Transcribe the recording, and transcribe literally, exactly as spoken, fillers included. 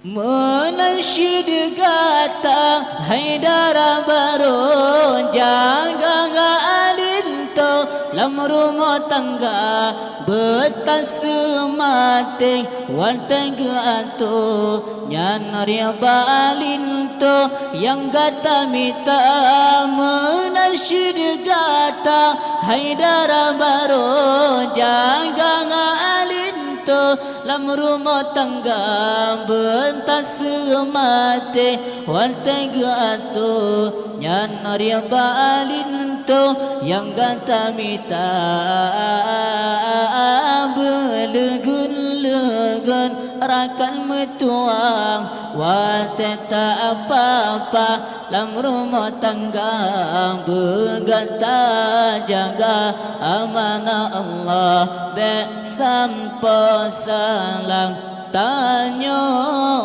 Meunan cit gata hai dara barô, jaga linto lam rumoh tangga, beutaseumaténg watée geuatoe. Nyan ridha linto nyang gata mita. Meunan cit gata hai dara barô, jaga linto lam rumoh tangga, beutaseumaténg watée geuatoe. Nyan ridha linto nyang gata mita. Beuleugon-leugon rakan meutuwah, watée ta apa-apa lam rumoh tangga, beugata jaga amanah Allah, bék sampoe salah tanyoe.